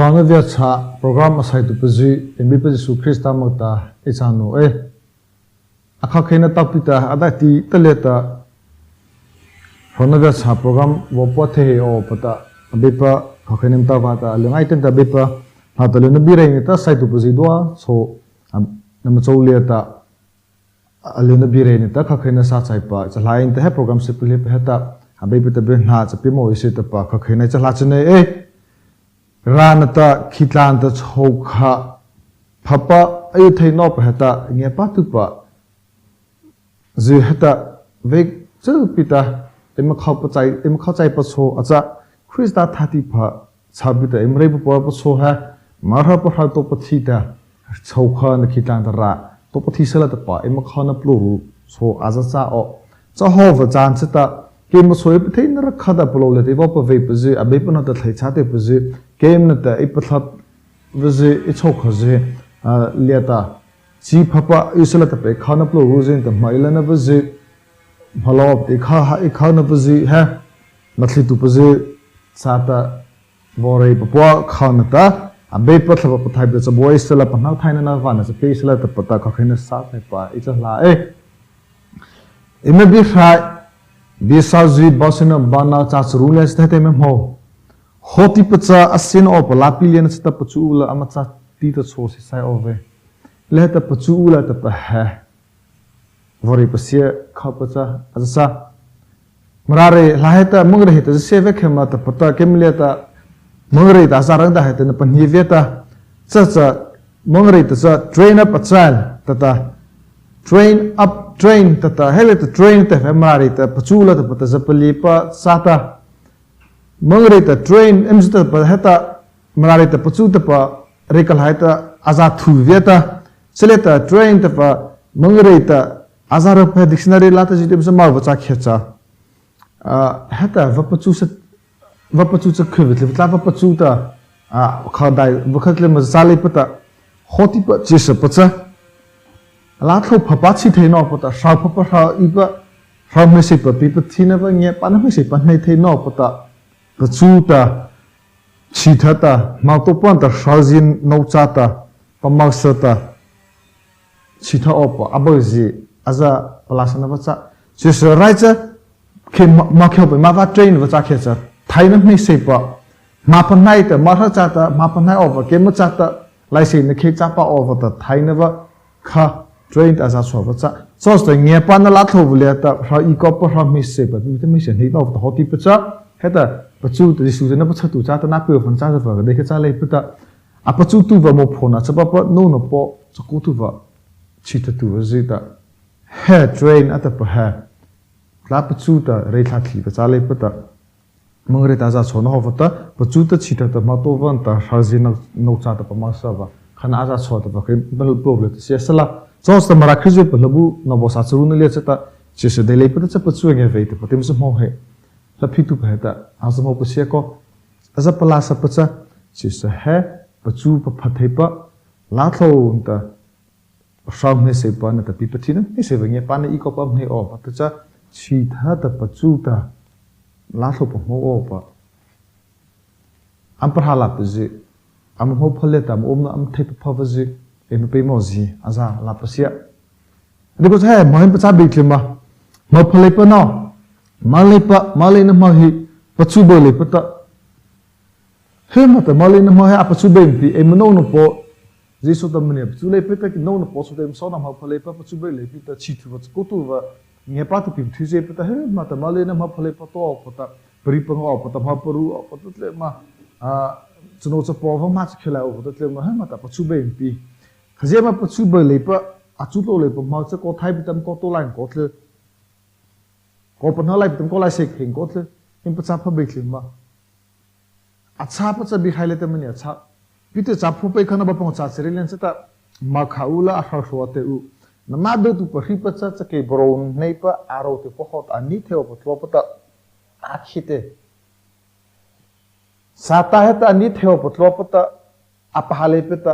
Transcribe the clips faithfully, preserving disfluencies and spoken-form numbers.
Hrona Viachhâh program a saituhpazy, eima Beipa Zisu Krista moh ta ei cha naoh ei. A khokheina tao pi ta a daihti ta liata, Hrona Viachhâh program vaw pua thei awpa ta, Abeipa khokheina eima tao vâta a ly ngaita ta Abeipa, hla ta lyna bie reih ta saituhpazy zydua chhao, a, nama chô liata a lyna bie reih ta khokheina sa chaipa ei cha hla ei. Nata he program sie palihpa heta, Abeipa ta byhnâ cha pie mawh ei sy tahpa khokheina ei cha hla chi ei. Râh nata khih tlâh nata chhôhkha phapa a y thei nawpa heta ngiapâtuhpazy heta, vei chhao pi ta, eima khopa chai, eima khopa chaipa chhao a châ, Krista thâtihpha châ pi ta, eima reih papua pa chhao he, Mara pahrâ tao pathi ta, chhôhkha nata khih tlâh nata râh tao pathi sala tahpa, eima khona palôhru chhao a za châ aw. Cha hawhpa châ chata, keima chhao ei patheina rakha ta palôh liata ei vaw paveipazy, Abeipa nata thei châ tei pazy, keima nata ei pathlap vazy, ei chhôhkhazy, a, liata, chi phapa y sala tahpa ei khona palôhruzy nata hmâ ei lana vazy, hmâ lawhpa ta ei kho, ei khona pazy he, mathlituhpazy, chata, vaw reih papua khona ta, Abeipa Thlahpa Pathaihpa ta cha bua ei sala, pahno thaina nata vâna cha pie ei sala tahpa ta khokheina sa chaipa ei cha hla ei. Eima Biehrai, Biesawzy, Bawsena, Bawna, châ charu liana cha thei tei eima hmô. Hawtipa cha a siena awpa lâpi liana chata pachu u la ama châ ti ta chhao sie sai aw vei. Liata pachu u la tahpa he, vaw reih pasia khopa cha a za châ. Mara reih hla heta, Mara reih heta, za sie vei khei ma tahpa ta, keima liata, Mara reih ta a za rang ta heta na pahnie via ta, cha cha, Mara reih ta cha train up a child tahta, train up, train tahta, he liata train ta he Mara reih ta pachu la tahpa ta za palihpa châ ta, Mara reih ta train, eima zy tahpa heta, Mara reih ta pachu tahpa, reih kha heta, a za thu via ta, cha liata train tahpa, Mara reih ta, a za rang pa dictionary lâta zy ta eima zy ma vaw châ khiah cha. A, heta, vaw pachu sa, vaw pachu cha khei vei tlyma, vaw pachu ta, a, kha dai, vaw kha tlyma châ leipa ta, hawtipa chyhsapa cha, lâthlôh phapa chhi thei nawpa ta, hro phapa hro ypa, hro hmeiseihpa pi pathina va ngiapâna hmeiseihpa hnei thei nawpa ta, pachu ta, chhihthata, hmotaopa nata hrozie nô châta, pamasa ta, chhihthapa awpa, a byuhzy, a za palâsana va châ. Chyhsa rai cha, khei ma, ma khei awpa, ma va train va châ khiah cha, thaina hmeiseihpa, ma pahno ta, ma hra châta, ma pahno awpa, keima châta, laiseihna khei châpa awpa ta, thaina va, kha, train ta a za chhao va châ. Chhao ta ngiapâna lâthlôh va liata, hro y kawpa hro hmeiseihpa, pi ta hmeiseih hnei nawpa ta hawtipa cha, heta, pachu ta Zisu ta na pachhatuhpa châta na pie awpa na châ ta va, dei kha châ leipa ta, a pachutuhpa mawphona, châ papa nô na paw, chakaotuhpa, chhihthatuhpazy ta, he train a tahpa he, tlai pachu ta, reih thla thei va châ leipa ta, Mara reih ta a za chhao na hawpa ta, pachu ta chhihthata hmotaopa nata hrozie nô, nô châta pamasa va, khana a za chhao ta va, khei, bal problem ta sie sala. Chhao ta Mara Krizypa Hlabu, nô bawsa charu na liata chata, chyhsa dei leipa ta cha pachu ngia vei tahpa, ti eima zy hmô he. Hlaphituhpa heta, a zy hmô pasia kaw, a za palâsapa cha, chyhsa he, pachu papha theipa, lâthlôh nata, hro hmeiseihpa nata pi pathina hmeiseihpa ngiapâna y kawpa hnei awpa ta cha, chhihthata pachu ta, lâthlôh pahmô awpa. Ama pahrâ lâpazy, ama hmopha liata ama umna ama thei papha vazy, eima peimawhzy, a za lâpasia. Dei kaw cha he, ma he pachâ beih tlyma, hmopha leipa no, moleipa, moleina hmo he, pachu beih leipa ta, he ma ta moleina hmo he a pachu beih pi, eima nô na paw, Zisu ta mania pachu leipa ta, nô na paw chô ta eima sona hmopha leipa pachu beih leipa ta, chhihthatuhpa chakaotuhpa, ngiapâtuhpa pi thei leipa ta, he ma ta moleina hmopha leipa tao awpa ta, pari panga awpa ta, hmo paru awpa ta tlyma, a, chanô chapaw va ma cha khei lai awpa ta tlyma, he ma ta pachu beih pi. Khazia ma pachu beih leipa, a chu tlô leipa hmo cha kaw thai pi ta ma kaw tao lai kaw tly, kaw pahno lai pi ta ma kaw laiseih khei kaw tly, eima pachâ pha beih tlyma. A châpa cha Biehrai liata mania châ. Peter châ hrawh pei kha nata pangawh, châ charie liana chata, ma kha u la a hro hro a teh u. Nama dawtuhpa hripa cha chakeibarôhneipa a rotuhpa hawhta a nie thei awpa tlôpa ta, a khih teh. Sâtâ heta a nie thei awpa tlôpa ta, a pahâ leipa ta,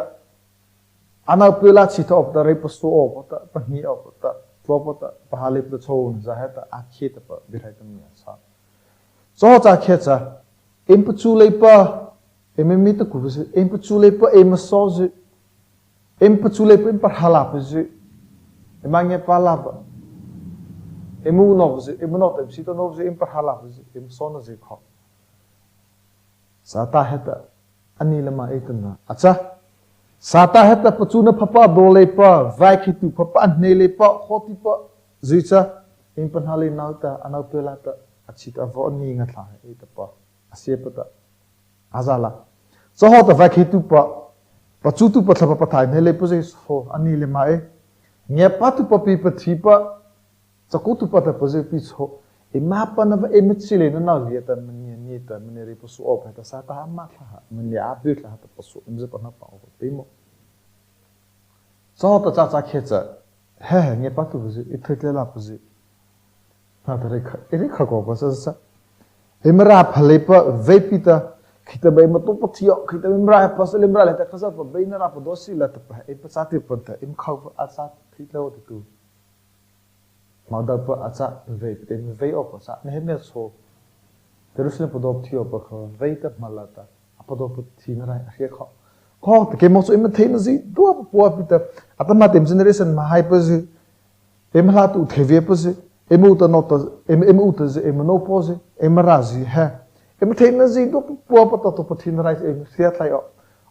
ano pie la chhihthapa ta, reih pasa awpa ta, pahnie awpa ta, tlôpa ta, pahâ leipa ta chhôh na za heta a khih tahpa Biehrai ta mania châ. Chhao cha khiah cha, eima pachu leipa, Eima mei ta ku zy, eima pachu leipa, eima saw zy, eima pachu leipa, eima pahrâ leipa zy, eima ngiapâ leipa, eima unawhpa zy, eima nawhta eima sie ta nawhpa zy, eima pahrâ leipa zy, eima sawna zy kha. Sâtâ heta, a nie lei ma ei tahna a châ. Sâtâ heta pachuna phapa do leipa, vaikheihtuh phapa a hnei leipa, hawtipa zy cha, eima pahno lei nota, a nô pela ta, a chi ta a vaw a nie ngâ thlâh ei tahpa, a sie pa ta, a za la. Cha hawta vaikheihtuhpa, pachutuhpa Thlahpa Pathaih hnei leipa zy so, a nie lei ma ei. Ngiapâtuhpa pi pathipa, chakaotuhpa tahpa zy pi so, eima pahno va eima chi lei na nô liata mania nie ta mania reipa so awpa heta Sâtâ ama thlâh ha, mania a byuh thlâh ha tahpa so, eima zy pahno pa awpa peimawh. Cha hawta cha cha khei cha, he he ngiapâtuhpa zy, ei thei tlai leipa zy. Na ta rei kha, ei rei kha kawpa cha cha. Eima râh pha leipa, vei pi ta, khita bâ eima to pathi aw, khita bâ eima râh pha sa lei eima râh lei ta Khazohpa bâ na râh pado sila tahpa, ei pachâ ti pa ta, eima khao pa a châ thei tlai aw ti tu. Hmo dapa a châ, vei pi ta eima vei awpa châ, Nehemia so. Jerusalem pado pathi awpa kha, vei ta hmâ la ta, a pado pathina rai a hria kha. Kha ta keimo so eima theina zy dua pua pi ta, atahmâ ta eima generation ma hai pa zy, eima la tu thei vei pa zy, eima u ta nô ta, eima, eima u ta zy, eima nô paw zy, eima râh zy he. Eima theina zy dua pua pa ta to pathina rai eima hria tlai aw.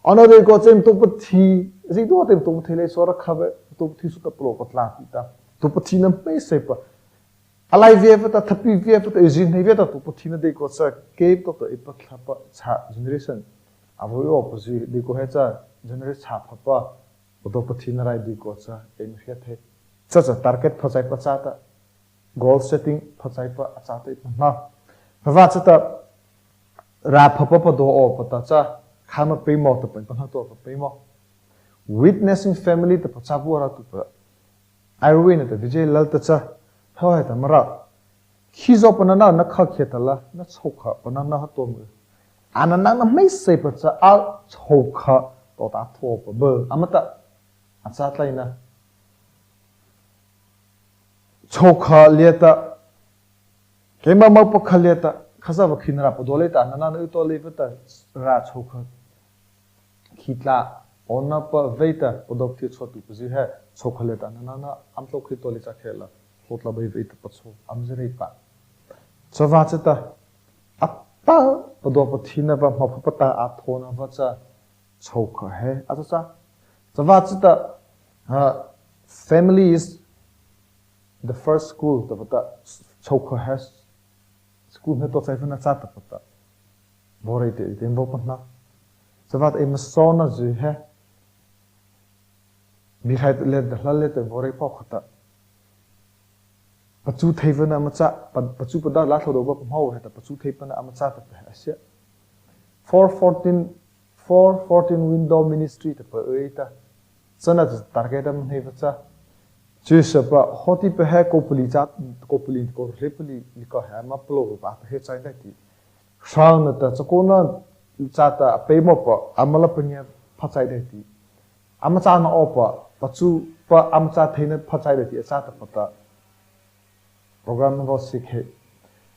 Ano dei ko chen to pathi, zy dua te to pathi lei so ra kha ve, to pathi so ta plo ko tla pi ta. To pathina hmeiseihpa. A lai vei pa ta, thapi vei pa ta, ei zy hnei vei ta, to pathina dei ko cha, kei to to ei pa thlâh pa cha generation. A vaw awpa zy dei ko he cha, generation cha pha pa, to pathina rai dei ko cha, eima hria thei. Cha cha target pha chai pa cha ta, goal setting pha chai pa a cha ta ei pa na. Pha va cha ta, râh pha pa pado awpa ta cha, kha ma peimawh ta pa, pa na to pa peimawh. Witnessing family ta pa cha bu ra tu pa. Irwin ta Vijay Lal ta cha, hoi ta Mara. Khizaw pa na na na kha khia ta la, na chhôhkha pa na na ha to mu. A na na na hmeiseihpa cha a chhôhkha to ta tho pa bâ. Ama ta, a châ tlai na. Chhôhkha liata, keima mâ pakha liata, Khazohpa khinarâh pado lei ta, na na na u to lei pa ta, râh chhôhkha. Khitla, awnanopa vei ta, pado pathi chhituhpa zy he, chhôhkha liata, na na na, ama tlô khei to lei cha khei la, hlawtla bai vei ta pa chhô, ama zy rei pa. Chavâta cha ta, a ta, pado pathina va, hmopha pa ta, a thona va cha, chhôhkha he, a cha cha. Chavâta cha ta, ah, family is the first school, tahpa ta, chhôhkha he, school he to chai vâna cha tahpa ta. Vaw rei te, te vaw pa na. Chavâta eima sawna zy he. Biehrai te le, da hla le te vaw rei pa kha ta. Pachu thei vâna ama cha, pa, pachu pa da la thlo do ba pa hmô he ta, pachu thei pa na ama cha tahpa he a sia. Four fourteen, four fourteen window ministry tahpa ei ta. Chana cha target ama hnei va cha. Chyhsa pa, hawtipa he ko pali cha, ko pali, ko hlei pali, ni ko he ama palo pa, pa he chai dai ti. Hrona ta, chakaona cha ta, a peimawh pa, ama la pangia pha chai dai ti. Ama châna awpa, pachu pa, ama châ theina pha chai dai ti, a châ tahpa ta. Program na vaw si khei.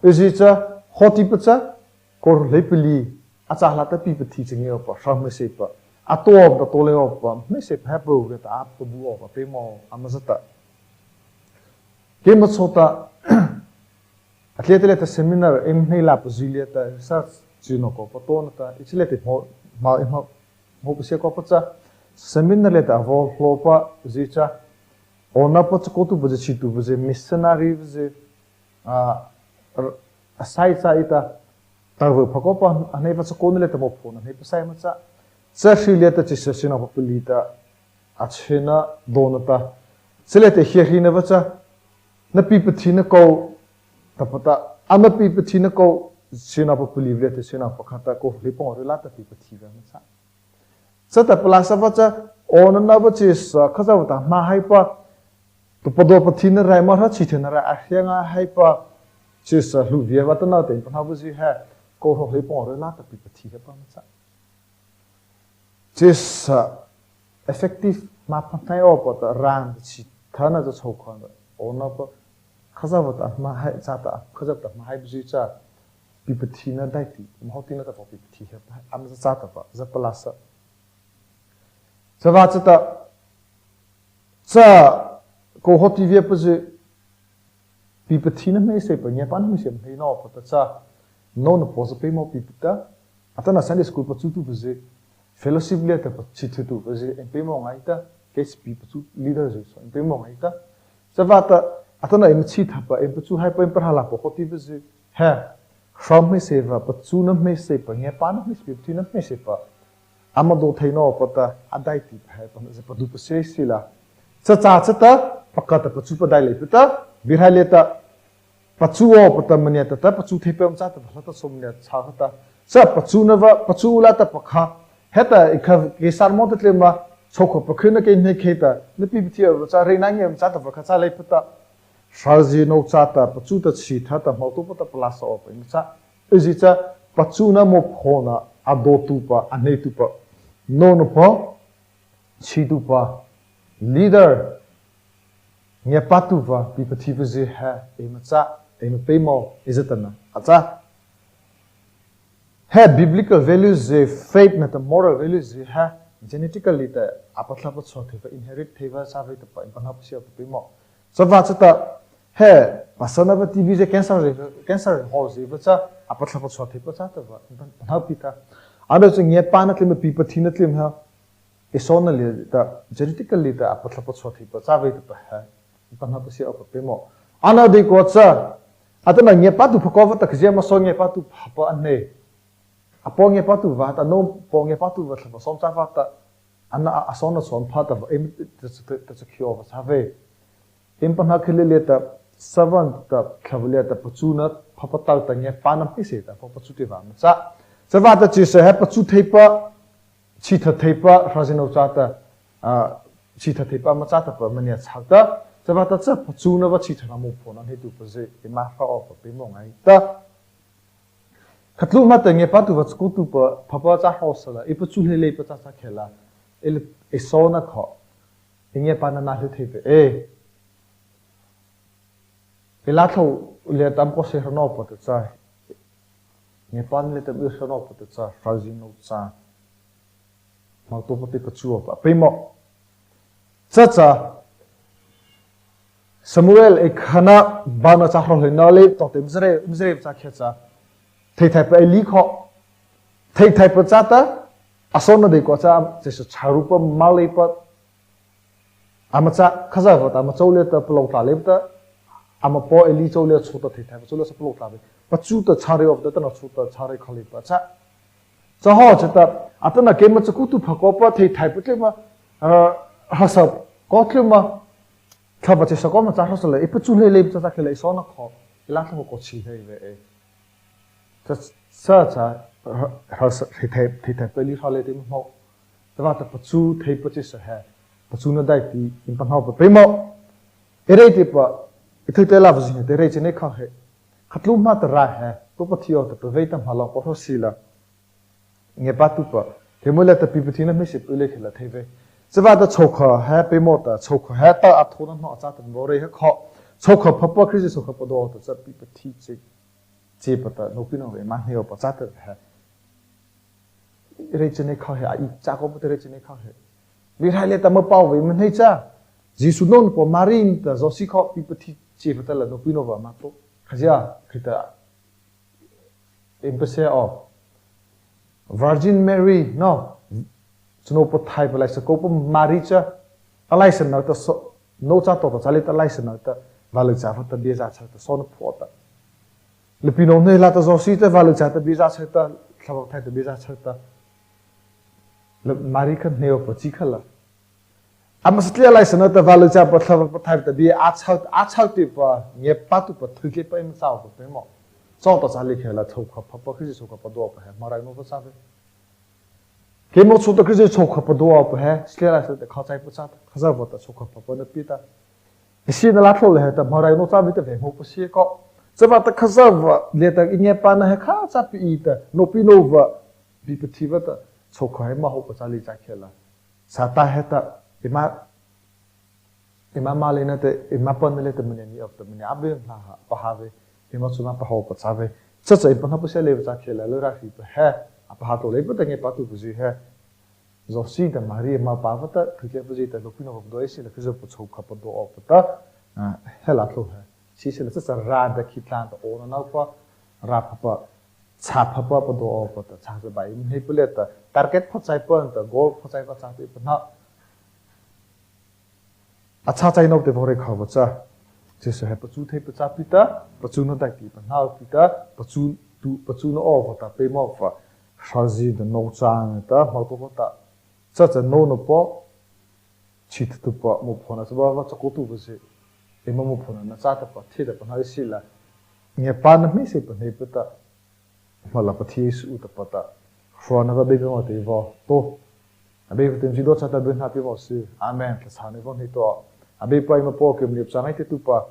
Ei zy cha, hawtipa cha, ko hlei pali, a châ hla ta pi pathi cha ngi awpa, hra hmeiseihpa. A to awpa, to lei awpa, hmeiseihpa he pa u ke ta, a pa bu awpa, peimawh, ama za ta. Keima chô ta, a tlia te le ta seminar, eima hnei la pa zy lia ta, sa chi no ko pa to na ta, ei chi le te hmô, hmô, hmô, hmô pa sia ko pa cha, seminar le ta vaw hlao pa zy cha, awnanopa chakaotuhpa zy, chhituhpa zy, missionary zy, ah, r-, a sai cha ei ta, ta vaw pha ko pa, a hnei va chakaona le ta mo pho na, hnei pa sai ma cha. Cha hri le ta chi sa sina pa pali ta, a chena dona ta. Chi le ta hia hri na va cha, na pi pathi na ko, tahpa ta, ama pi pathi na ko, sina pa pali le ta sina pa kha ta ko, hlei pawng ry la ta pi pathi va ma cha. Chata palâsa va cha, awnanopa chyhsa, Khazohpa ta hmâ hai pa, tu pado pathina rai ma hra chi theina rai, a hria ngai hai pa, chyhsa hluh via va ta na te, pa na va zy he, ko hro hlei pawng ry la ta pi pathi he pa ma cha. Chyhsa, effective, ma pa hnai awpa ta ran ta chi, thana cha chhôhkha, awnanopa, Khazohpa ta hmâ hai, cha ta, Khazohpa ta hmâ hai zy cha, pipathina daihti, eima hawtina ta vaw pipathi ha, ama za chata vaw za palâsa. Chavâta chata, cha kô hawti viapa zy, pipathina hmeiseihpa, ngiapâna hmeiseihpa hnei nawpata cha, nô nata paw za peimawh pi ta, atanoh Sunday school pachutuhpa zy, fellowship liata pachhituhpa zy eima peimawh ngaita, K C P pachu leader zy so eima peimawh ngaita. Chavâta, atanoh eima chhituhpa, eima pachu haipa, eima pahrâ la paw hawtipa zy, he, hro hmeiseihpa, pachuna hmeiseihpa, ngiapâna hmeiseihpa, pipathina hmeiseihpa, ama do thei nawpata, a daihtipa he, pa, za padu pasie sila. Cha cha chata, pakha ta pachu padaih leipa ta, Biehrai liata, pachu awpa ta mania ta ta, pachu theipa ama chata, pakha ta so mania cha kha ta. Cha pachuna vaw, pachu la ta pakha. Heta ei kha, kei sermon ta tlyma, chhôhkha pakhyna kei hnei khei ta, na pipathi awpa cha, reina ngiah ama chata pakha cha leipa ta. Hrozie no chata, pachu ta chhituhpa ta, hmotaopa ta palâsa awpa eima cha. Ei zy cha, pachuna mo phona, a dotuhpa, a hneituhpa. Nô nata paw, chhituhpa, leader, ngiapâtuhpa, pipathipa zy he, eima cha, eima peimawh, ei za tah na, a châ. He biblical values zy, faith nata moral values zy he, genetically ta, a pathlapa chô theipa, inherit theipa, châ vei tahpa, eima pahno pasia awpa peimawh. Chavâta chata, he, pasana pa T B zy cancer zy, cancer hawh zy pa cha, a pathlapa chô theipa châ tahpa, eima pahno pi ta. Ano cha ngiapâna tlyma, pipathina tlyma he, ei sawna liata, genetically ta, a pathlapa chô theipa châ vei tahpa he, eima pahno pasia awpa peimawh. Ano deikua cha, atanoh ngiapâtuhpa kawpa ta khazia ma so ngiapâtuhpa pa a hnei. A paw ngiapâtuhpa ta, nô paw ngiapâtuhpa thlahpa sawma châpa ta, ano a, a sawna sawma pha tahpa, eima ta, ta, ta, ta cha khih awpa châ vei. Eima pahno khei leipa ta, servant ta, thlahpa liata, pachuna phapa tao ta, ngiapâna hmeiseih ta, paw pachu theipa ama châ. Chavâta chyhsa he pachu theipa, chhituh theipa, hrozie no chata, ah, chhituh theipa ama châ tahpa mania chho ta. Chavâta cha pachuna vaw chhituhna mo phona hneituhpa zy, eima hro awpa peimawh ngaita. Khatlu ma ta ngiapâtuhpa chakaotuhpa, phapa châ hro sala, ei pachu lei leipa châ châ khei la, ei, ei sawna kha, ei ngiapâna na hlu thei vei, ei. Ei lâthlôh liata ama kaw sie hra nawpata cha, ngiapâna liata ama hra nawpata cha, hrozie no cha, hmotaopa ta pachu awpa peimawh. Cha cha, Samuel ei khana bana châ hrawh hleino liata tawhta eima za reih, eima za reih châ khei cha, theihthaipa ei li kha, theihthaipa chata, a sawna deikua cha, chyhsa charu pa, mâ leipa, ama châ, Khazohpa ta ama chô liata palôh tlâ leipa ta, ama paw Eli chô liata chhao ta theihthaipa chô liata palôh tlâ vei. Pachu ta châ reih awpa ta, atanoh chhao ta châ reih kha leipa châ. Cha hawh chata, atanoh keima chakaotuhpa kawpa theihthaipa tlyma, ah, hrohsa kaw tlyma, thlahpa chyhsa kaw ma châ hrawh sala, ei pachu lei leipa châ châ khei la, ei sawna kha, ei lâthlôh kha kaw chi lei vei, ei. Cha, cha, cha, hro, hro, theihthai, theihthaipa ei li hra leipa ta eima hmô. Chavâta pachu theipa chyhsa he, pachuna daihti, eima pahno awpa peimawh. Ei reih theipa, ei thei tei la vaw zy he, ei reih chi nei kha he. Khatlu ma ta rai he, taopa thi awpa ta pavei ta hmâ la paw hro sila. Ngiapâtuhpa, keimo liata pipathina hmeiseihpa lei khei la thei vei. Chavâta chhôhkha he peimawh ta, chhôhkha he ta a thôhna hnoh a châ ta vaw reih he kha. Chhôhkha phapa Krista chhôhkha padua ta cha pipathi chi, chi pa ta, nôpinô vei, eima hnei awpa châ ta he. Reih chi nei kha he, a ei châ kawpa ta reih chi nei kha he. Biehrai liata ama pao vei, eima hnei cha. Zisu nô nata paw Mari nata Zawsi kha pipathi chi pa ta la nôpinô vei ama tao. Khazia, Krista eima pasia aw. Virgin Mary, no. Chanô Pathaihpa Laihsa Kawpa Mari cha, a laihsa no ta so, nô châ tawhta châ leipa ta a laihsa no ta, vâlyuhchâpa ta bie zâ chho ta, sawna phuah ta. Lapinô hnei la ta Zawsi ta vâlyuhchâ ta bie zâ chho ta, Thlahpa Pathaih ta bie zâ chho ta. La Mari kha hnei awpa chi kha la. Ama satlia laihsa no ta vâlyuhchâpa Thlahpa Pathaih ta bie a chho, a chho tei pa, ngiapâtuhpa thei leipa eima châ awpa peimawh. Chhao ta châ lei khei la chhôhkha phapa Krista chhôhkha padua pa he, Mari nô pa châ vei. Keimo chhao ta Krista chhôhkha padua pa he, satlia laihsa ta kha chai pa châ ta, Khazohpa ta chhôhkha phapa na pie ta. Eisina lâthlôh liata he ta Mari nô châ vei ta vei hmô pasia kaw. Chavâta Khazohpa liata ei ngiapâna he kha châ pi ei ta, nôpinô vei, pipathi vei ta, chhôhkha he eima hawhpa châ lei châ khei la. Sâtâ heta, eima, eima mâ leina ta, eima pahno liata mania ni awpa ta mania a bie hlâ ha, pa ha vei, eima chuna pa hawhpa châ vei. Cha cha eima pahno pasia leipa cha khei la lei ra hri pa he, a pahâ tlô leipa ta ngiapâtuhpazy he, Zawsi ta Mari ama pa vâta, thokha pazy ta lopinazy pado ei sila Krizyhpa chhôhkha pado awpa ta, ah, he la tlô he. Chisila cha cha râh ta khih tlâh ta awnanopa, râh phapa, chhâ phapa pado awpa ta, chhâ cha bai hnei pa liata, target pha chaipa ta, goal pha chaipa châ tyh pa na. A châ chaina te vaw reih khao vaw cha. Zisu he pachu thei pachâ pi ta, pachuna daihti pahno pi ta, pachu tu, pachuna awpa ta, peimawhpa. Hrozie ta no chang ta, hmo to ta. Cha cha no no po, chi tu pa, mo phona cha ba va cha ko tu vazy. Eima mo phona na cha ta pa, thi ta pa na sila. Ngiapâna hmeiseih pa hnei pa ta. Hmah la pathi Zisu ta pa ta. Hrohna va Abeipa ngâ te vaw to. Abeipa ta eima zydua cha ta byhnâ pie vaw sy. Amen. Thlahchhâna vaw hnei to. Abeipa eima Paw kei maniah pachâ ngaitatuhpa.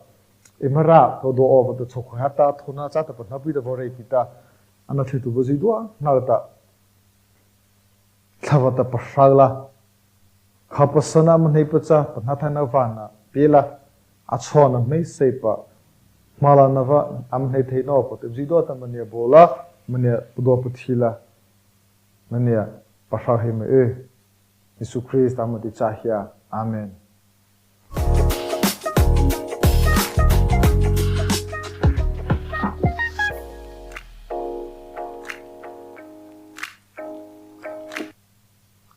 Eima râh pado awpa ta chhôhkha ha ta thôhna cha ta pa na pi ta vaw reih pi ta. Ano thei tu vaw zydua na ta. Thlahpa ta pahro la. Khâpa sona ama hnei pa cha, pahno thaina vâna pie la, a chhona hmeiseih pa, hmah la na va, ama hnei thei nawpa ta, zydua ta maniah baw la, maniah pado pathi la, maniah pahro hei ma y. Zisu Krista moh ta ei cha hia. Amen.